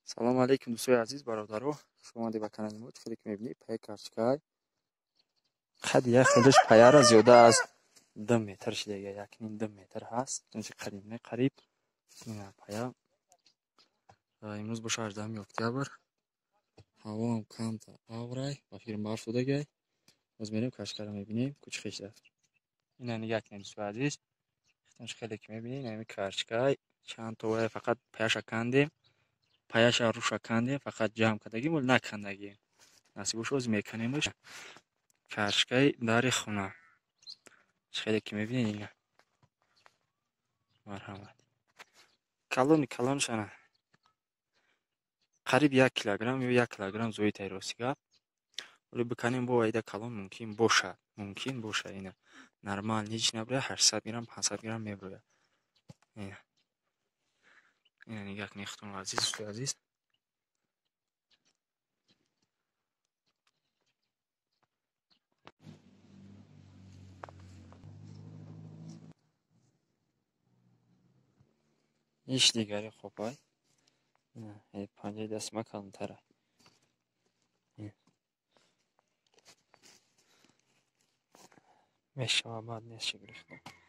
Салому алейкум, дӯстои азиз, бародаро. Хуш омадед ба канали мо. Хеле ки мебинед, пая карчкай. Қади як хелеш паяра зиёда аз 2 метр шидага, 1,5 метр ҳаст. Чунки қадимна қариб. Ина пая. Имрӯз боша 18 октябр. Ҳавоам камта аврай, ба фикрам барф додагай. Боз мерем карчкаро мебинем, кӯчи хеш рафт. Ина нигоҳ кунед, дӯстои азиз. Хеле ки мебинед, ҳамин карчкай чанд то фақат паяша кандем. Паяша руша кандем, фақат ҷамъ кардагим, вале накандагим. Насиб боша, ҳозир меканемш. Карчкаи дари хона. Хеле ки мебинед, ина. Марҳамат. Калони калоншана. Қариб 1 килограмм ё 1 килограмм зоитай рости гап. Вале биканем бо айда калон мумкин бошад. Мумкин бошад ина. Нормал ҳеҷ наброяд, 800 грамм, 500 грамм меброяд. Ина. Ина нигоҳ кунед, хутун азиз, дӯстои азиз. Иш дигари хобай. Панҷаи дасти ма калонтара. Мешава, баъд нест шукри Худо.